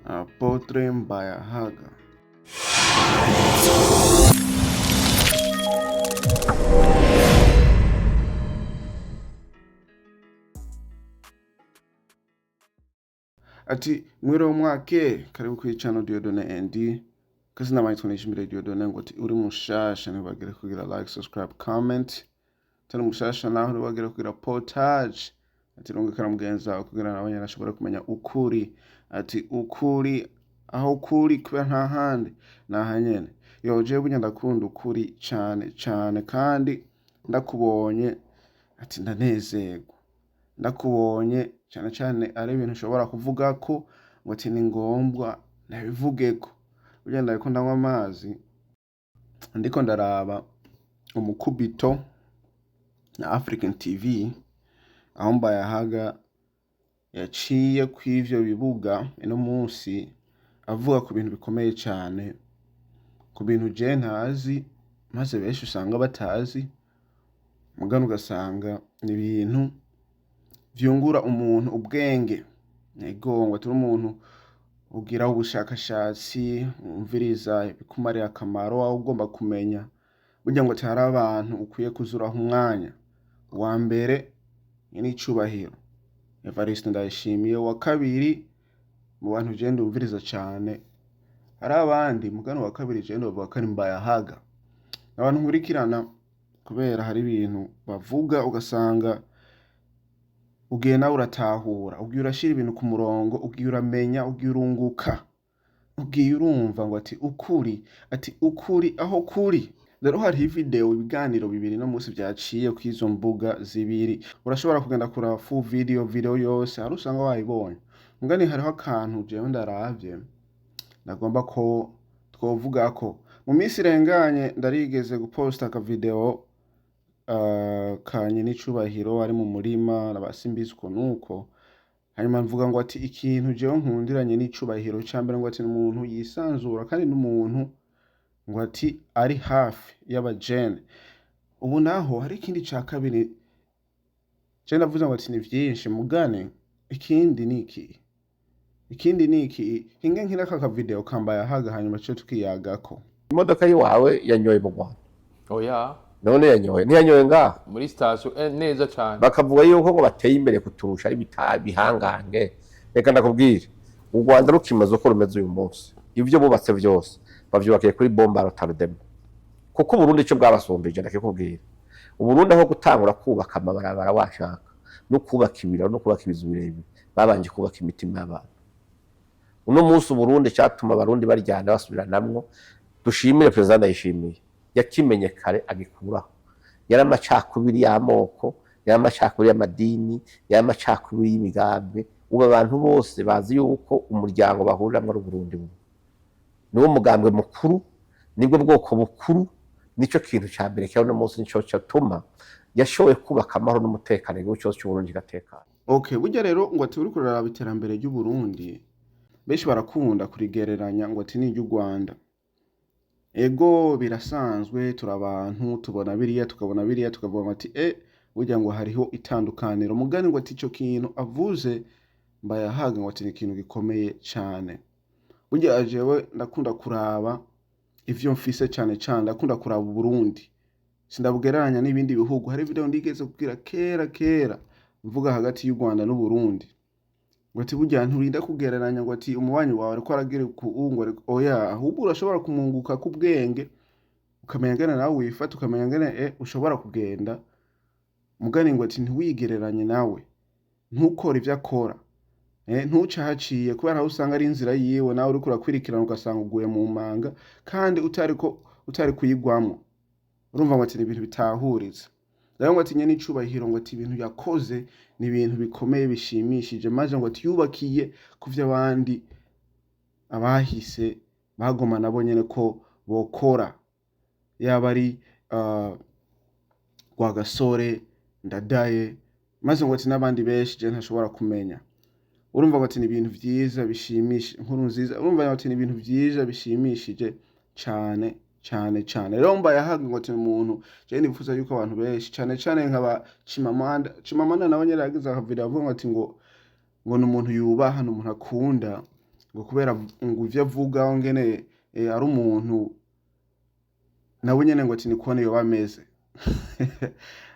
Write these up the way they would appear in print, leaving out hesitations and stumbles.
Apotre Mbayahaga. Ati mwiriwe mwake, karibu kuri channel Dieudonne ND. Kazina bayitwa Nishimire Dieudonne. Ngo ati uri mushasha ntibagire kugira like, subscribe, comment. Tari mushasha naho ntibagire kugira partage. Ati rungikana mugenzi wawe kugira nawe nyene ashobore kumenya ukuri. Ati ukuri aho kuri kubera nta handi naha nyene. Yo jewe burya ndakunda ukuri cane cane, kandi ndakubonye ati ndanezerwa. Ndakubonye cane cane ari ibintu ushobora kuvuga ko ngo ati ni ngombwa ndabivugeko. Burya ndariko ndanywa amazi, ndiko ndaraba umukubito na African TV, aho Mbayahaga yaciye kw'ivyo bibuga ino munsi avuga ku bintu bikomeye cane, ku bintu je ntazi maze benshi usanga batazi, mugabo ugasanga ni ibintu vyungura umuntu ubwenge. Ego, ngo turi umuntu ugira ubushakashatsi, wumviriza ibikumarira akamaro, aho ugomba kumenya. Burya ngo hari abantu ukwiye kuzuraha umwanya. Uwa mbere ni icubahiro Evariste Ndayishimiye, uwa kabiri mu bantu je ndumviriza cane hari abandi, mugani wa kabiri je novuga ko ari Mbayahaga. Abantu nkurikirana kubera hari ibintu bavuga ugasanga ugiye nawe uratahura, ugiye urashira ibintu ku murongo, ugiye uramenya, ugiye urunguka, ugiye urumva ngo ati ukuri, ati ukuri aho kuri. Rero hariho video, ibiganiro bibiri no munsi vyaciye kw'izo mbuga zibiri. Urashobora kugenda kuraba full video, video yose hari usanga wayibonye. Mugani hariho akantu jewe ndaravye ndagomba ko twovugako. Mu minsi irenganye ndarigeze guposta aka video ka nyenicubahiro ari mu murima na ba Simbizi uko nuko, hanyuma mvuga ngo ati ikintu jewe nkundira nyenicubahiro ca mbere ngo ati n'umuntu yisanzura, kandi n'umuntu ngo ati ari hafi y'abajene. Ubu naho hari ikindi ca kabiri je ndavuze ngo ati ni vyinshi, mugane ikindi ni iki, ikindi ni iki, hinge nkira aka video ka Mbayahaga hanyuma ce tukiyagako. Imodoka yiwawe yanyoye mu Rwanda? Oya. None yanyoye, ntiyanyoye ngaha? Muri sitasiyo neza cyane. Bakavuga yuko ngo bateye imbere kuturusha, ari bihangange. Reka ndakubwire, u Rwanda rukimaze uko rumeze uyu munsi, ibyo bubatse byose bavyubakiye kuri bombe à retardement. Kuko Uburundi ico bwabasumbije, ndakikubwira, Uburundi aho gutangura kubaka amabarabara washaka no kubaka ibiraro no kubaka ibizu birebire, babanje kubaka imitima y'abantu. Uno munsi Uburundi cyatuma Abarundi baryana basubiranamwo, dushimire Perezida Ndayishimiye yakimenye kare agikuraho. Yari amacakubiri y'amoko, yari amacakubiri y'amadini, yari amacakubiri y'imigambwe. Ubu abantu bose bazi yuko umuryango bahuriramwo ari Uburundi bumwe, niwo mugambwe mukuru, nibwo bwoko bukuru, nico kintu ca mbere kera. Uno munsi nico catuma yashoboye kubaka amahoro n'umutekano, igihugu cyose c'Uburundi kigatekana. Okay, burya rero ngo ati uriko uraraba iterambere ry'u Burundi, benshi barakunda kurigereranya ngo ati ni iry'u Rwanda. Ego, birasanzwe, turi abantu, tubona biriya tukabona biriya tukavuga ngo ati burya ngo hariho itandukaniro. Mugani ngo ati ico kintu avuze Mbayahaga ngo ati ni ikintu gikomeye cane. Burya jewe ndakunda kuraba ivyo mfise cane cane, ndakunda kuraba Uburundi, sindabugereranya n'ibindi bihugu. Hari video ndigeze kubwira kera kera mvuga hagati y'u Rwanda n'Uburundi, ngo ati burya nturinda kugereranya ngo ati umubanyi wawe ariko aragira ku ngo ariko oya, ahubwo urashobora kumwunguka k'ubwenge, ukamenya ngene nawe wifata, ukamenya ngene ushobora kugenda. Mugani ngo ati ntiwigereranye nawe, ntukore ivyo akora, ntuce ahaciye, kubera aho usanga ari inzira yiwe, nawe uriko urakwirikirana ugasanga uguye mu manga kandi utariko utari kuyigwamwo. Urumva ngo ati ni ibintu bitahuritse. Rero ngo ati nyene icubahiro ngo ati ibintu yakoze ni ibintu bikomeye bishimishije, maze ngo ati yubakiye ku vyo abandi abahise bagoma nabo nyene ko bokora, yaba ari Rwagasore, Ndadaye, maze ngo ati n'abandi benshi je ntashobora kumenya. Urumva ngo ati ni ibintu vyiza bishimishije, inkuru nziza. Urumva ngo ati ni ibintu vyiza bishimishije cane cane cane. Rero Mbayahaga ngo ati umuntu je nifuza yuko abantu benshi cane cane nk'aba Chimamanda, Chimamanda nawe nyene yagize akavideo avuga ngo ati ngo ni umuntu yubaha, ni umuntu akunda. Ngo kubera ngo ivyo avuga ngene ari umuntu nawe nyene, ngo ati nikone yoba ameze.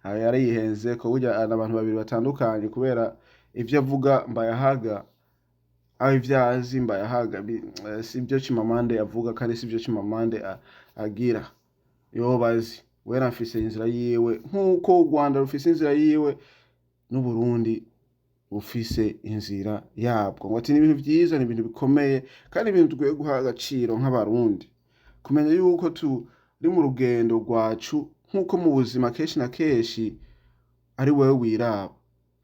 Aho yarihenze ko burya ari abantu babiri batandukanye, kubera ivyo avuga Mbayahaga, aho ivyo azi Mbayahaga sivyo Chimamanda avuga, kandi sivyo Chimamanda agira. Yoba azi wera afise inzira yiwe, nk'uko u Rwanda rufise inzira yiwe n'Uburundi bufise inzira yabwo. Ngo ati ni ibintu vyiza, ni ibintu bikomeye, kandi ibintu dukwiye guha agaciro nk'Abarundi, kumenya yuko turi mu rugendo rwacu, nk'uko mu buzima kenshi na kenshi ari wewe wiraba,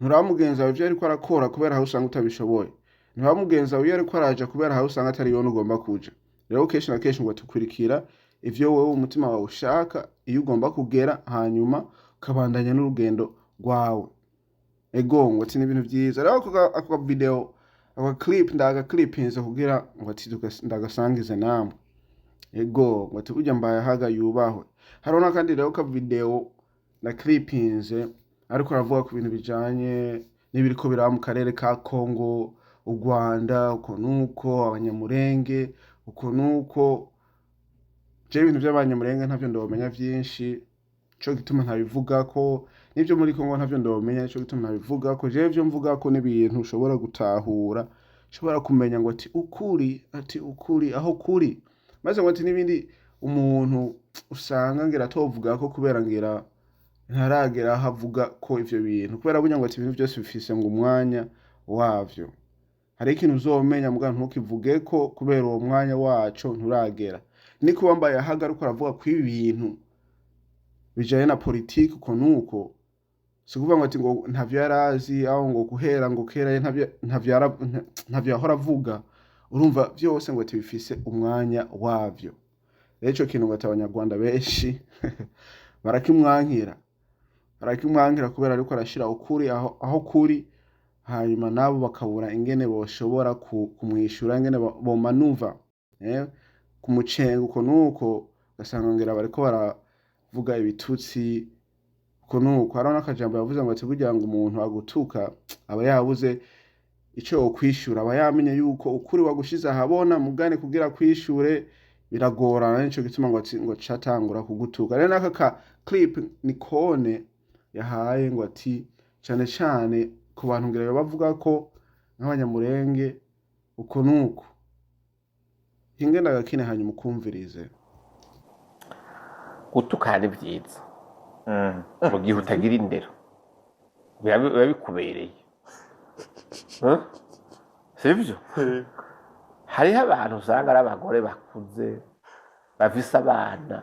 nturaba mugenzi wawe ivyo ariko arakora, kubera aho usanga utabishoboye, nturaba mugenzi wawe iyo ariko araja, kubera aho usanga atari yone ugomba kuja. Rero kenshi na kenshi ngo tukurikira ivyo wewe umutima wawe ushaka, iyo ugomba kugera, hanyuma ukabandanya n'urugendo rwawe. Ego, ngo ati ni ibintu vyiza. Rero ako video, ako clip, ndaga clipinze kugira ngo ati ndagasangize namwe. Ego, ngo ati burya Mbayahaga yubahwe. Hariho n'akandi rero ka video na clipinze, ariko aravuga ku bintu bijanye n'ibiriko biraba mu karere ka Congo, u Rwanda uko nuko, Abanyamurenge uko nuko. Je ibintu vy'Abanyamurenge ntavyo ndomenya vyinshi, ico gituma ntabivugako, n'ivyo muri Congo ntavyo ndomenya, ico gituma ntabivugako. Jewe ivyo mvugako n'ibintu ushobora gutahura, ushobora kumenya ngo ati ukuri, ati ukuri aho kuri, maze ngo ati n'ibindi umuntu usanga ngira atovugako kubera ngira ntaragera aho avuga ko ivyo bintu, kubera burya ngo ati ibintu vyose bifise ngo umwanya wavyo. Hari ikintu uzomenya muga ntukivugeko kubera uwo mwanya waco nturagera. Niko wambaye ahaga ariko aravuga ko ibi bintu bijanye na politiki uko nuko, si ukuvuga ngo ati ngo ntavyo yarazi, aho ngo guhera ngo kera ye ntavyo yahora avuga. Urumva vyose ngo ati bifise umwanya wavyo. Rero ico kintu ngo ati Abanyarwanda benshi barakimwankira kubera ariko arashira ukuri aho kuri, hanyuma nabo bakabura ingene boshobora kumwishura, ingene bomanuva kumucenga uko nuko, ugasanga ngira bariko baravuga ibitutsi uko nuko. Hariho n'akajambo yavuze ngo ati burya ngo umuntu agutuka aba yabuze ico yokwishura, aba yamenye yuko ukuri wagushize ahabona, mugane kugira kwishure biragorana, nico gituma ngo ati ngo catangura kugutuka. Rero n'aka ka clip nikone yahaye ngo ati cane cane ku bantu ngira bavuga ko nk'Abanyamurenge uko nuko, hinge ndagakine hanyuma ukumvirize. Gutukana ni vyiza mu gihe utagira indero, biba bikubereye. Huh? Sivyo? Hariho abantu usanga ari abagore bakuze, bafise abana,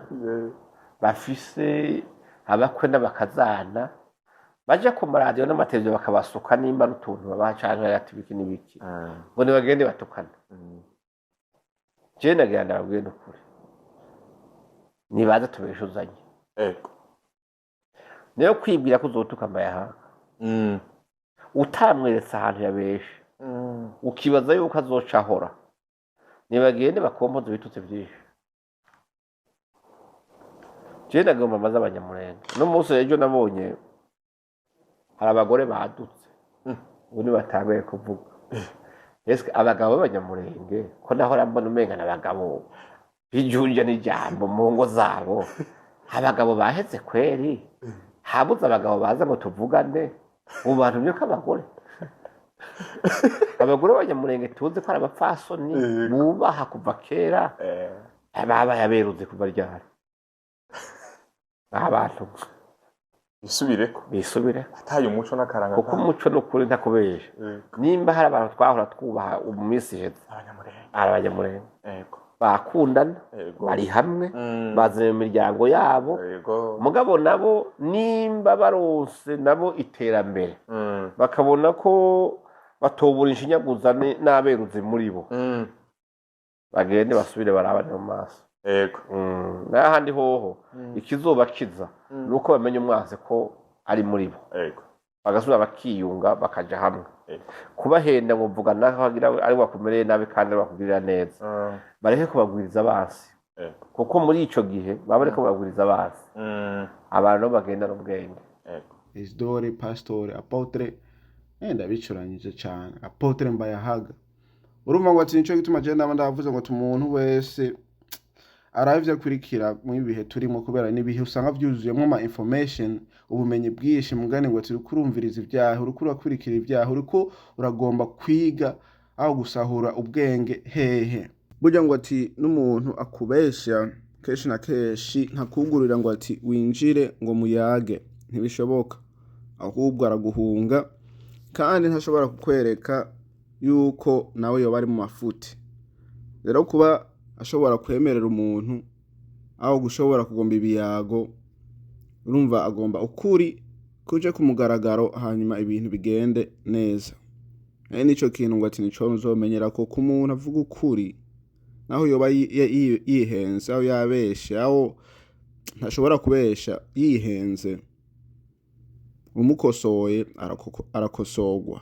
bafise abakwe n'abakazana, baja ku maradiyo n'amateleviziyo bakabasuka nimba n'utuntu babaha canke ati ibiki n'ibiki, ngo nibagende batukane. Jewe nagira ndababwire n'ukuri, nibaze tubeshuzanye. Niyo kwibwira ko uzotuka Mbayahaga utamweretse ahantu yabeshe, ukibaza yuko azoca ahora, nibagende bakompoze ibitutsi vyinshi. Jewe nagomba maze Abanyamurenge no munsi ejo nabonye hari abagore badutse ubu ntibatanguye kuvuga. Ese abagabo b'Abanyamurenge ko nahora mbona umenga n'abagabo bijunja n'ijambo mu ngo zabo, abagabo baheze kweri? Habuze abagabo baza ngo tuvugane, ubu bantu ko abagore, abagore b'Abanyamurenge tuzi ko ari abapfasoni bubaha kuva kera, babaye aberuze kuva ryari? Abantu Bisubireko. Bisubire. Ataye umuco n'akaranga Kuko kabo. umuco n'ukuri ntakubesha, nimba hari abantu twahora twubaha mu minsi iheze, Abanyamurenge. ari Abanyamurenge. Bakundana, bari hamwe, bazanye mu miryango yabo. Mugabo nabo nimba baronse nabo iterambere, bakabona ko batobura inshinyaguza n'aberuzi muri bo, bagende basubire barabane mu maso. N'ahandi hoho ikizoba kiza ni uko bamenya umwansi ko ari muri bo, bagasubira bakiyunga, bakaja hamwe. Kubahenda ngo mvuga naho agira ari wakumereye nabi kandi ari wakugirira neza, bareke kubagwiriza abansi, kuko muri ico gihe baba bariko babagwiriza abansi. Abantu bagenda n'ubwenge. Isidore, pasitore, apôtre, ndabicuranyije cane, apôtre Mbayahaga. Urumva ngo ati nico gituma je ndaba ndavuze ngo ati umuntu wese arabe ivyo akurikira mu bihe turimo, kubera n'ibihe usanga vyuzuyemwo ama information, ubumenyi bwinshi. Mugani ngo ati uriko urumviriza ivyaha, uriko urakurikira ivyaha, uriko uragomba kwiga aho gusahura ubwenge hehe? Burya ngo ati n'umuntu akubesha kenshi na kenshi ntakugurira ngo ati winjire ngo muyage, ntibishoboka, ahubwo araguhunga, kandi ntashobora kukwereka yuko nawe yoba ari mu mafuti. Rero kuba ashobora kwemerera umuntu aho gushobora kugomba ibiyago, urumva agomba ukuri kuje ku mugaragaro, hanyuma ibintu bigende neza. Ari nico kintu ngo ati nico uzomenyera ko ku muntu avuga ukuri, naho yoba yihenze, aho yabeshe, aho ntashobora kubesha yihenze, umukosoye arakosorwa.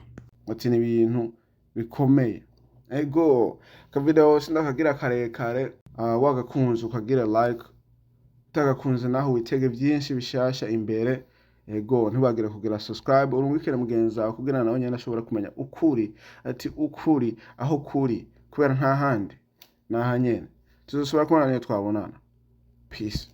Ati ni ibintu bikomeye. Ego, akavideo sindakagira karekare. Wagakunze ukagira like, utagakunze naho witege byinshi bishasha imbere. Ego, ntibagire kugira subscribe, urungikire mugenzi wawe kugira nawe nyene ashobora kumenya ukuri, ati ukuri aho kuri, kubera nta handi naha nyene. Tuzosubira kubona niyo twabonana. Peace.